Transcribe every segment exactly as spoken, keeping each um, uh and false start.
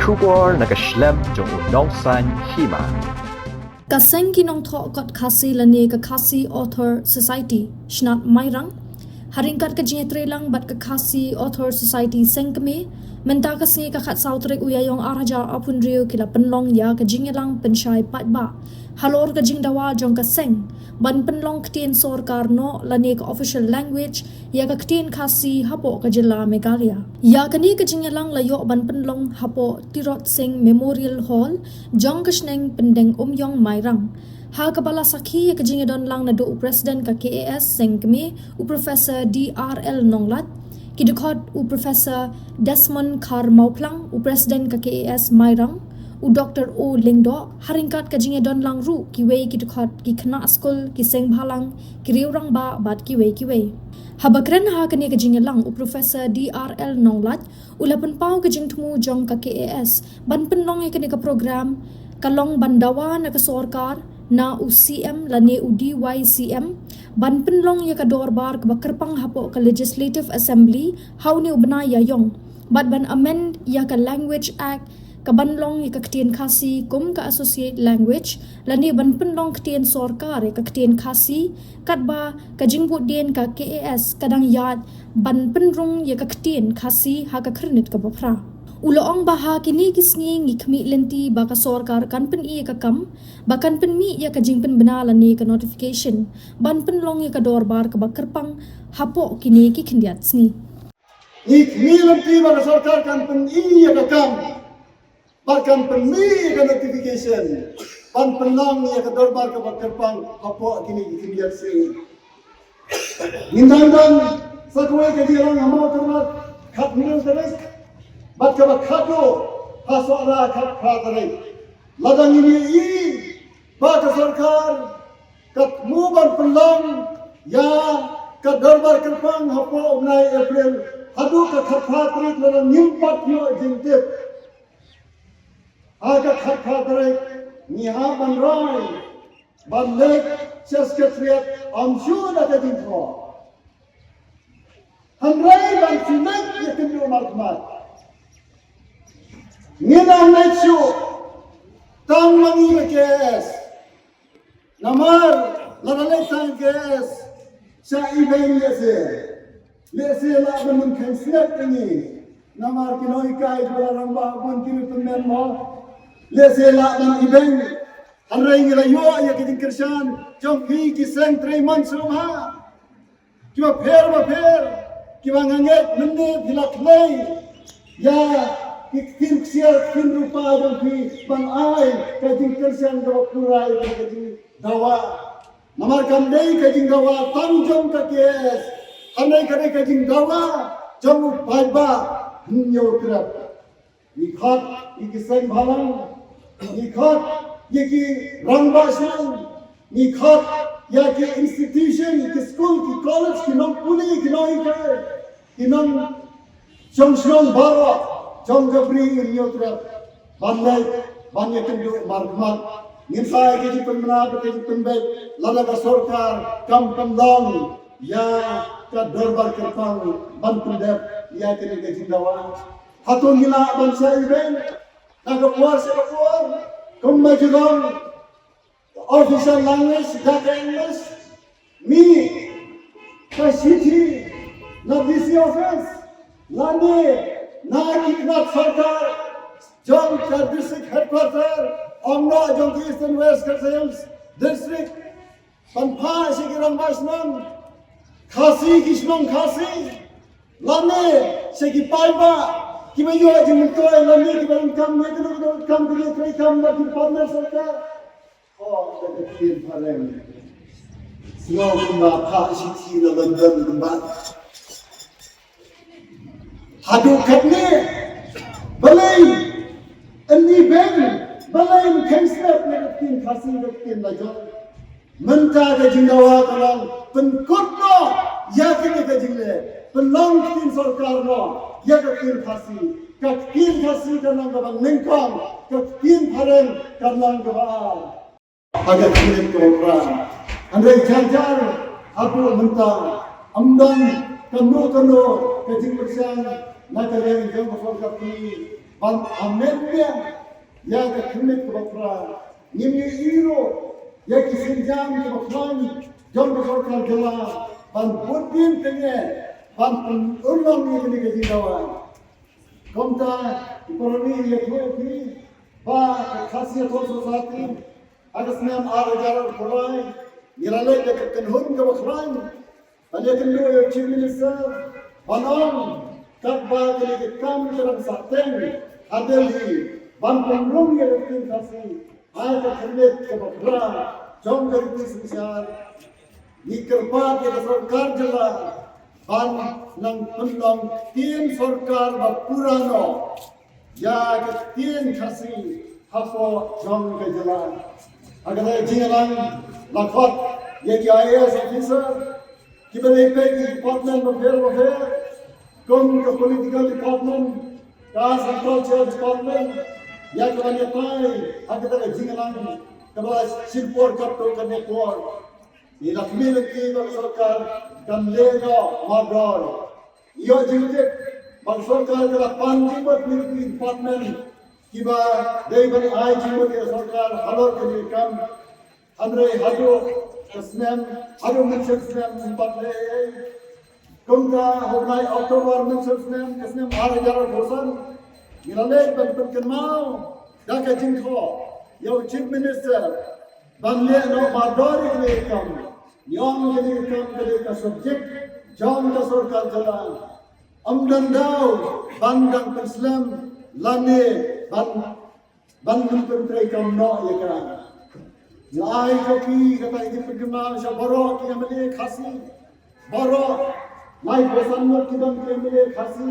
Khubor na ka shlem jong u nongsaiñ hima. Ka seng ki nongthoh kot Khasi lane ka Khasi Author Society, Shnat Mairang, ha ryngkat ka jingïatreilang bad ka Khasi Author Society Sengkmie, mynta ka sngi ka khatsaw tarik u Ïaiong arhajar arphew hynriew ki la pynlong ïa ka jingïalang pynshai paidbah halor ka jingdawa jong ka seng ban pynlong ktien sorkar noh lane ka official language ïa ka ktien Khasi hapoh ka jylla Meghalaya. Ïa kane ka jingïalang la ïoh ban pynlong hapoh Tirot Sing Memorial Hall jong ka shnong Pyndengumiong, Mairang, ha kaba la sakhi ïa ka jingïadonlang naduh u President ka K A S Sengkmie, u Professor D R L Nonglait, ki dkhot u Professor Desmond Kharmawphlang, u President ka K A S Mairang, u Doktor O Lyngdoh, ha ryngkat ka jingïadonlang ruh kiwei ki dkhot ki khynnah skul, ki sengbhalang, ki riew rangbah bad kiwei kiwei. Haba kren ha kane ka jingïalang, u Professor D R L Nonglait u la pynpaw ka jingthmu jong ka K A S ban pynlong ïa kane ka program ka long ban dawa na ka sorkar, na u C M lane u D Y C M, ban pynlong ïa ka dorbar kaba kyrpang hapoh ka Legislative Assembly ha une u bnai Ïaiong, bad ban amend ïa ka Language Act, ka ban long ïa ka ktien Khasi kum ka associate language, lane ban pynlong ktien sorkar ïa ka ktien Khasi, katba ka jingbuddien ka K A S ka dang ïaid ban pynrung ïa ka ktien Khasi ha ka khyrnit kaba phra. U la ong ba ha kine ki sngi ngi khmih lynti ba ka sorkar kan pyni ïa ka kam, ba kan pynmih ïa ka jingpynbna lane ka notification ban pynlong ïa ka dorbar kaba kyrpang hapoh kine ki khyndiat sngi. Ngi khmih lynti ba ka sorkar kan pyni ïa ka kam, ba kan pynmih ïa ka notification ban pynlong ïa ka dorbar kaba kyrpang hapoh kine ki khyndiat sngi. Ngin dang don sa kawei ka jingïalang ha Mawkyrwat, khathynriew tarik, bad kaba khatduh ha Sohra, khatphra tarik. Lada ngin ïohi ba ka sorkar ka thmu ban pynlong ïa ka dorbar kyrpang hapoh u bnai April haduh ka khatphra tarik, lada ngim pat ïoh jingtip ha ka khatphra tarik, ngi hap ban rai ban leit sha Secretariat, ym shuh da ka jingthoh. Hynrei ban shu leit ïakynduh markhmat, ngin ym leit shuh tang ma ngi ka K A S. Namar lada leit tang ka K A S sha Ebeiñ lehse, lehse lah ban ym kheiñ sngewthuh ïa ngi. Namar ki nonghikai kiba la rangbah bun ki ruh tymmen mo. Lehse lah ban Ebeiñ. Hynrei ngi la ïoh ïa ki jingkyrshan jong phi ki seng trei mon sngewbha kiba pher bapher, kiba nga ngeit mynne phi la khlei ïa ki ktien ksiar ktien rupa jong phi ban ai ka jingkyrshan kaba pura ïa ka jingdawa. Namar kam dei ka jingdawa tang jong ka K A S, hynrei ka dei ka jingdawa jong u paidbah Hynñiewtrep. Ngi khot ïa ki seng bhalang, ngi khot ïa ki rangbah shnong, ngi khot ïa ki institution, ki skul, ki college, ki nongpule, ki nonghikai, ki nongshong shnong baroh jong ka Bri Hynñiewtrep ban leit ban ïakynduh markhmat. Ngin sa ïa ka jingpynbna bad ka jingpynbeit lada ka sorkar kam pynlong ïa ka dorbar kyrpang ban pyndep ïa kane ka jingdawa. Hato ngi lah ban shah Ebeiñ na ka por sha ka por kumba ju long official language da ka English? Mih ka shithi na D C office lane na ki tnat sorkar jong ka district headquarter, ym noh jong ka Eastern West Khasi Hills District, ban phah sha ki rangbah shnong Khasi, ki shnong Khasi, lane sha ki paidbah kiba ïoh jingmyntoi lane kiba donkam ïa kano kano ka kam, kiba trei kam bad ki partner sorkar. Oh, ka ktien phareng. Sngew kumba phah shithi na London kumba. Haduh katne, balei yn Ebeiñ, balei yn kheiñ sngewthuh ïa ka ktien Khasi, ka ktien la jong. Mynta ka jingdawa ka long pynkut noh ïa kane ka jingleh, pynlong ktien sorkar noh ïa ka ktien Khasi. Ka ktien Khasi kan long kaba nyngkong, ka ktien phareng kan long kaba ar. Ha ka khmih ka Ukraine. Hynrei jar jar haduh mynta ym don kano kano ka jingpyrshang na ka liang jong ka sorkar Khasi. ban amend biang ïa ka khyrnit kaba phra. Ngim ïohi ruh ïa ki sienjam kiba khlaiñ jong ka sorkar jylla ban bud biang tynrai ban pynurlong ïa kane ka jingdawa. Kumta, i para ïa phi ba ka Khasi Authors' Society ha ka snem ar hajar arphew lai ngi la leit da ka kynhun kaba khlaiñ ban ïakynduh ïa u Chief Minister ban ong katba kane ka kam ka dang sahteng ha Delhi ban pynrung ïa ka ktien Khasi ha ka khyrnit kaba phra jong ka riti synshar. Ngi kyrpad ïa ka sorkar jylla ban nang pynlong ktien sorkar ba pura noh ïa ka ktien Khasi hapoh jong ka jylla. Ha kata ka jingïalang la khot ïa ki I A S officer kiba leit peit ki department bapher bapher kum ka political department, ka agriculture department ïa ka ban ïatai ha kata ka jingïalang kaba la shim por katto katne por. Ngi la khmih lynti ba ka sorkar kan leh noh mardor. Ïoh jingtip ba ka sorkar ka la pan jingmut ïa ki department kiba dei ban ai jingmut ïa ka sorkar halor kane ka kam. Hynrei haduh ka snem, haduh mynshem snem ym pat leh ei ei. Kumta ha u bnai October mynshem snem, ka snem ar hajar arphew san, ngi la leit ban pynkynmaw da ka jingthoh ïa u Chief Minister ban leh noh mardor ïa kane ka kam. Ngi ong kane ka kam ka dei ka subject jong ka sorkar jylla. Ym don daw ban dang pynslem lane ban ban pyntrei kam noh ïa ka. Ngi ai jong phi kata ka jingpynkynmaw sha baroh ki M L A Khasi, baroh laiphew san ngut ki don ki M L A Khasi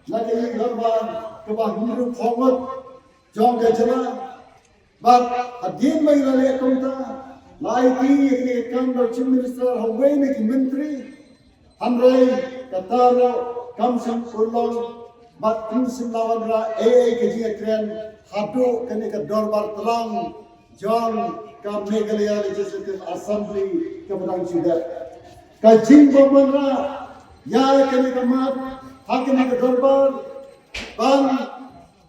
na ka ïing dorbar kaba hynriewphew ngut jong ka jylla. Bad hadien ba ngi la leh kumta, la aiti ïa kane ka kam da u Chief Minister ha uwei na ki myntri. Hynrei kata ruh kam shym urlong bad kam shym la wanrah ei ei ka jingïakren haduh kane ka dorbar tlang jong ka Meghalaya Legislative Assembly kaba dang shu dep. Ka jingbym wanrah ïa kane ka mat ha kane ka dorbar ban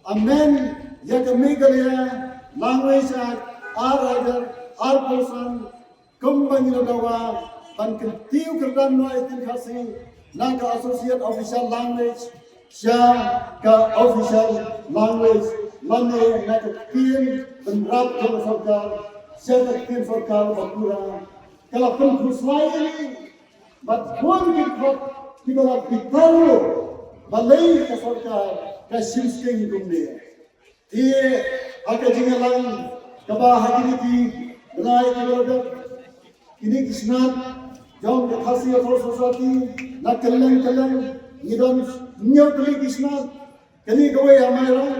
amend ïa ka Meghalaya Language Act ar hajar arphew san, kumba ngi la dawa ban kyntiew kyrdan noh ïa ka ktien Khasi na ka associate official language sha ka official language lane na ka ktien bynrap jong ka sorkar sha ka ktien sorkar ba pura. Ka la pynkhuslai ïa ngi bad bun ki dkhot kiba la bitar ruh balei ka sorkar ka shim skhem kumne. Te ha ka jingïalang kaba ha kine ki bnai kiba la dep, kine ki snat jong ka Khasi Authors' Society na kylleng kylleng ngi don hynñiew tylli ki snat. Kane kawei ha Mairang,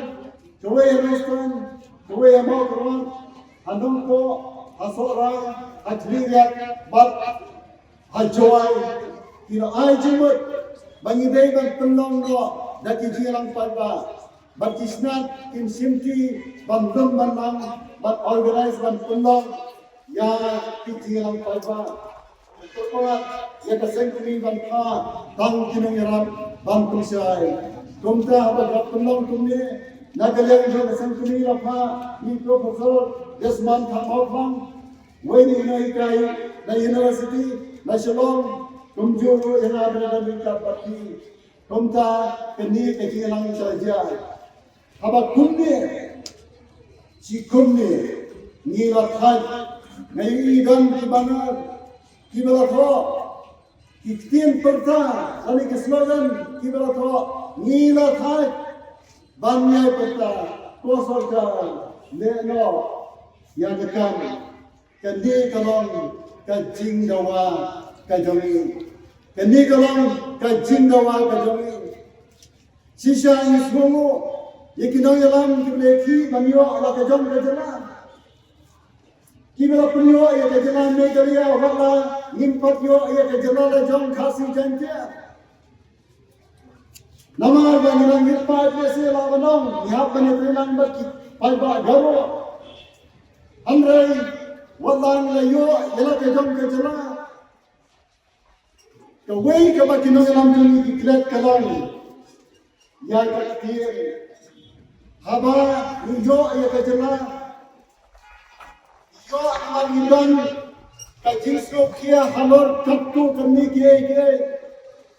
kawei ha Nongstoiñ, kawei ha Mawkyrwat, ha Nongpoh, ha Sohra, ha Khliehriat bad ha Jowai. Ki la ai jingmut ba ngi dei ban pynlong noh da ki jingïalang paidbah bad ki snat kin shimti ban lum ban lang ban organise ban pynlong ïa ki jingïalang paidbah. Kyrpad ïa ka seng kmie ban phah tang ki nongïarap ban pynshai. Kumta haba ka pynlong kumne na ka liang jong ka seng kmie la phah ïa i Professor Desmond Thang Hoplang, uwei na ki nonghikai na University na Shillong, kumjuh ruh ïa nga ba nga don ryngkat bad ki. Kumta kane ka jingïalang ka la jia. Haba kumne, shi kumne, ngi la thait, nga ïohi don ki banner kiba la thoh, ki ktien pyrta lane ki slogan kiba la thoh, ngi la thait ban ïai pyrta, ko sorkar, leh noh ïa ka kam. Kane ka long ka jingdawa ka jong ngi. Kane ka long ka jingdawa ka jong ngi. Shisha ngi sngewnguh ïa ki nongïalam kiba la ïakhih ban ïoh la ka jong ka jylla. Kiba la pynïoh ïa ka jylla Meghalaya, wat la ngim pat ïoh ïa ka jylla la jong Khasi Jaiñtia. Namar ba ngi nang rit paid lehse la ban ong ngi hap ban ïatrei lang bad ki paidbah Garo. Hynrei wat la ngi la ïoh ïa la ka jong ka jylla. Kawei kaba ki nongïalam jong ngi ki klet ka long ïa ka ktien Haba ngi ïoh ïa ka jylla, ïoh ïa ka jylla, ka jingsngewkhia halor katto katne kiei kiei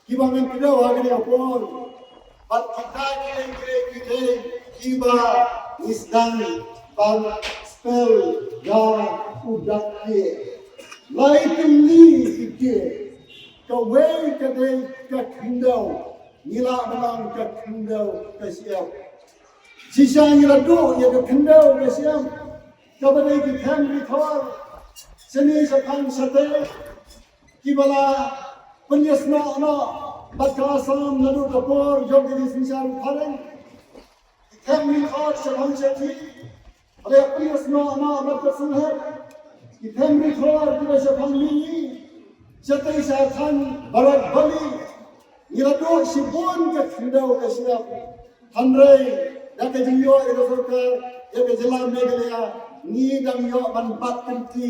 kiba ngan kdew ha kane ka por. Bad kita kiei kiei kiei kiba ngi sdang ban spell ïa u dak kiei. Lai tylli kiei kiei. Kawei ka dei ka khyndew. Ngi lah ban ong ka khyndew ka shyiap. Shisha ngi la duh ïa ka khyndew ka shyiap. Kaba dei ki them ki thor. Shane shaphang shatei. Kiba la pynïasnoh noh bad ka Assam naduh ka por jong ka jingsynshar phareng. Ki them ki thor shaphang shatei. Ba la pynïasnoh noh bad ka sngewhun. Ki them ki thor kiba shaphang mihngi. Shatei shathang barak bali. Ngi la duh shibun ka khyndew ka shyiap. Hynrei da ka jingïoh ïa ka sorkar, ïa ka jylla Meghalaya, ngi dang ïoh ban bat kynti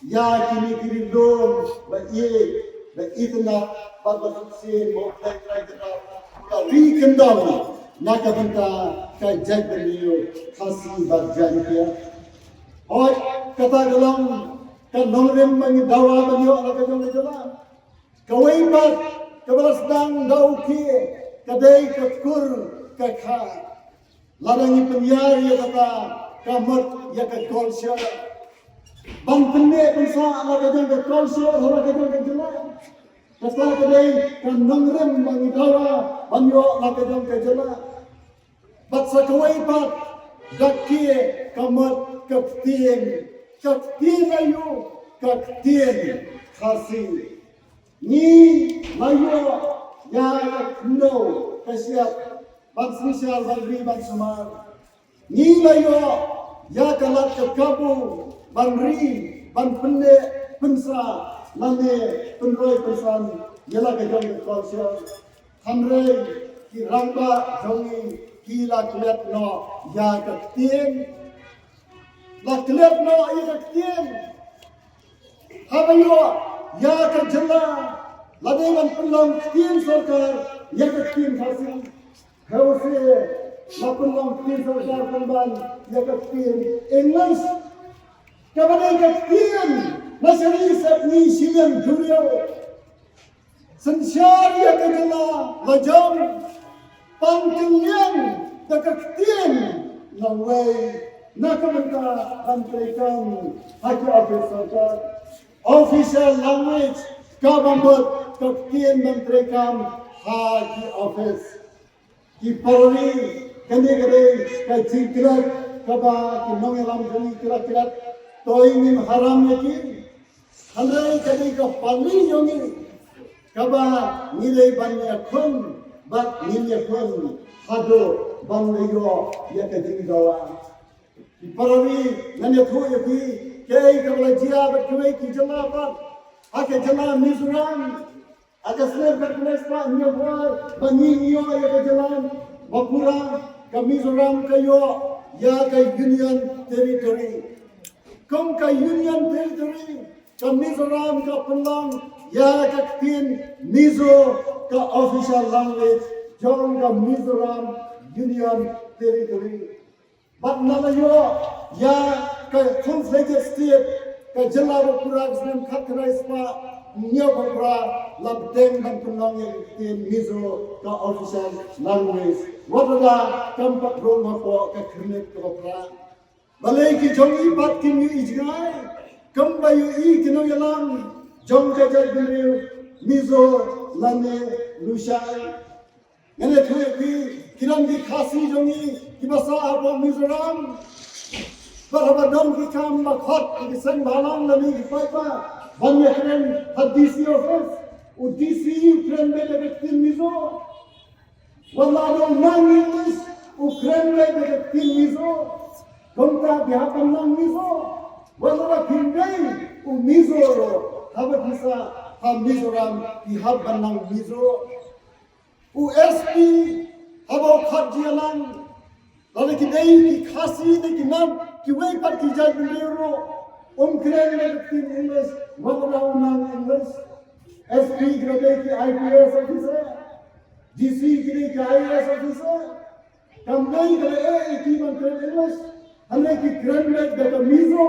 ïa kine ki ri lum ba ïeit, ba itynnad, bad ba shisien ba U Blei Trai Kynrad u la ri kyndong na ka bynta ka jaitbynriew Khasi bad Jaiñtia. Hooid, kata ka long ka nongrim ba ngi dawa ban ïoh la ka jong ka jylla. Kawei pat kaba la sdang da u khie ka dei ka kur ka kha. Lada ngi pynïar ïa kata ka mut ïa ka culture. Ban pynneh pynsah la ka jong ka culture ha la ka jong ka jylla. Kata ka dei ka nongrim ba ngi dawa ban ïoh la ka jong ka jylla. Bad sa kawei pat, da kiew ka mut ka ktien, ka ktien aïu, ka ktien Khasi. Ngi la ïoh ïa ka khyndew ka shyiap ban synshar ban ri ban sumar. Ngi la ïoh ïa ka lad ka kabu ban ri ban pynneh pynsah lane pynroi pynsan ïa la ka jong ka culture. Hynrei ki rangbah jong ngi ki la klet noh ïa ka ktien. La klet noh ïa ka ktien. Haba ïoh ïa ka jylla la dei ban pynlong ktien sorkar ïa ka ktien Khasi. Hynrei la pynlong ktien sorkar pynban ïa ka ktien English. Kaba dei ka ktien na shane sha ngi shiliang duriaw. Synshar ïa ka jylla la jong, pang kynliang da ka ktien nongwei na ka bynta ban treikam ha ki office sorkar. Official language kaba mut ka ktien ban treikam ha ki office. Ki para ri, kane ka dei ka jingklet kaba ki nongïalam jong ngi ki la klet. To ngim haram ïa ki. Hynrei ka dei ka pali jong ngi kaba ngi dei ban ïakhun bad ngin ïakhun haduh ban ïoh ïa ka jingdawa. Ki para ri, ngan ïathuh ïa phi kaei kaba la jia bad kiwei ki jylla pat ha ka jylla Mizoram. Ha ka snem khatkhyndai spah hynñiewphew ar ba ngi ïoh ïa ka jylla ba pura, ka Mizoram ka ïoh ïa ka Union Territory. Kum ka Union Territory, ka Mizoram ka pynlong ïa ka ktien Mizo ka official language jong ka Mizoram Union Territory. Bad ngi la ïoh ïa ka full-fledged state, ka jylla ba pura, ka snem khatkhyndai spah hynñiewphew phra la bteng ban pynlong ïa ka ktien Mizo ka official language. Wat la kam pat rung hapoh ka khyrnit kaba phra. Balei ki jong ngi pat kim ïohi jngai kumba ïohi ki nongïalam jong ka jaitbynriew Mizo lane Lushai? Ngan ïathuh ïa phi, ki don ki Khasi jong ngi kiba sah hapoh Mizoram. Bad haba don ki kam ba khot ki seng bhalang lane ki paidbah ban ïakren ha D C office, u D C u kren beit da ka ktien Mizo. Wat la u nang English u kren beit da ka ktien Mizo. Kumta phi hap ban nang Mizo. Wat la phi dei u Mizo ruh, haba phi sah ha Mizoram phi hap ban nang Mizo. U S P haba u khot jingïalang, lada ki dei ki Khasi ne ki Nat, kiwei pat ki jaitbynriew ruh, um kren da ka ktien English wat la u nang English. S P ki la dei ki I P S officer, D C ki dei ki I A S officer. Kam dei ka leh ei ei ki ban kren English, hynrei ki kren beit da ka Mizo.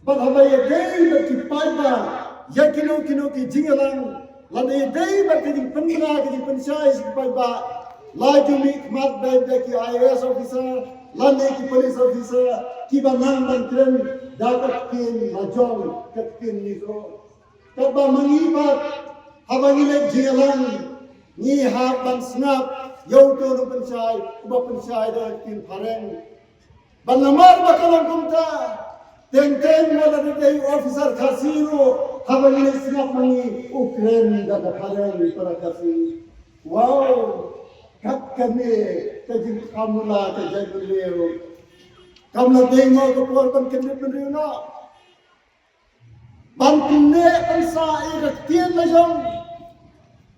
Bad haba ïadei bad ki paidbah ïa kino kino ki jingïalang, lane ïadei bad ka jingpynbna ka jingpynshai sha ki paidbah, la ju mihkhmat beit da ki I A S officer lane ki police officer kiba nang ban kren da ka ktien la jong, ka ktien Mizo. Katba ma ngi pat, haba ngi leit jingïalang, ngi hap ban sngap ïa uto u nongpynshai uba pynshai da ka ktien phareng. Bad namar ba ka long kumta, teng teng wat la dei u officer Khasi ruh, haba ngi leit sngap ma ngi, u kren da ka phareng, para Khasi. Wow, kat kane ka jingkhamla ka jaitbynriew. Kam la dei mo ka por ban kyndit bynriew noh. Ban pynneh pynsah ïa ka ktien la jong.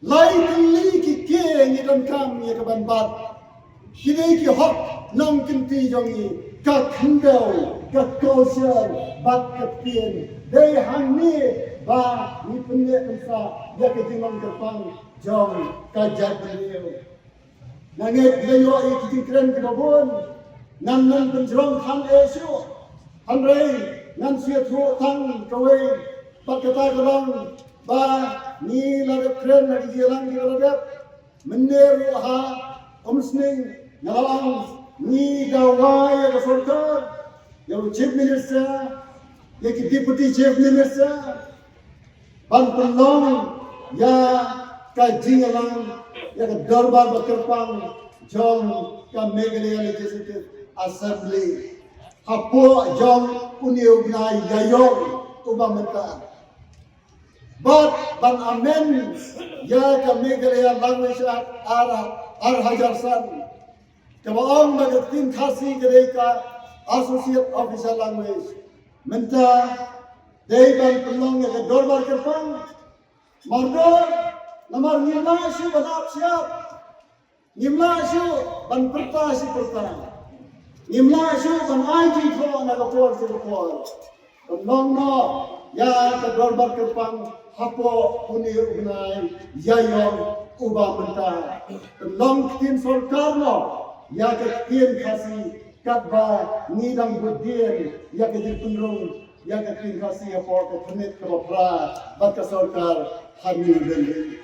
Lai tylli ki kiei ngi donkam ïa ka ban bat. Ki dei ki hok nongkynti jong ngi, ka khyndew, ka culture bad ka ktien. Dei hangne ba ngi pynneh pynsah ïa ka jinglong kyrpang jong ka jaitbynriew. Nga ngeit ngi ïoh ïa ki jingkren kiba bun. Ngan nym pynjrong than eh shuh. Hynrei ngan shu ïathuh tang kawei. Bad kata ka long ba ngi la dep kren ha ki jingïalang kiba la dep. Mynne ruh ha Umsning nga la ong ngi dawa ïa ka sorkar, ïa u Chief Minister, ïa ki Deputy Chief Minister, ban pynlong ïa ka jingïalang, ïa ka dorbar ba kyrpang jong ka Meghalaya Legislative Assembly hapoh jong une u bnai Ïaïong uba mynta. Bad ban amend ïa ka Meghalaya Language Act ar, ar hajar san, kaba ong ba ka ktien Khasi ka dei ka associate official language. Mynta dei ban pynlong ïa ka dorbar kyrpang. Mardor, namar ngim lah shuh ban ap shyiap. Ngim lah shuh ban pyrta shi pyrta. Ngim lah shuh ban ai jingthoh na ka por sha ka por. Pynlong noh ïa ka dorbar kyrpang hapoh une u bnai Ïaïong uba mynta. Pynlong ktien sorkar noh ïa ka ktien Khasi katba ngi dang bud dien ïa ka jingpynrung ïa ka ktien Khasi hapoh ka thylliej kaba phra bad ka sorkar ha New Delhi.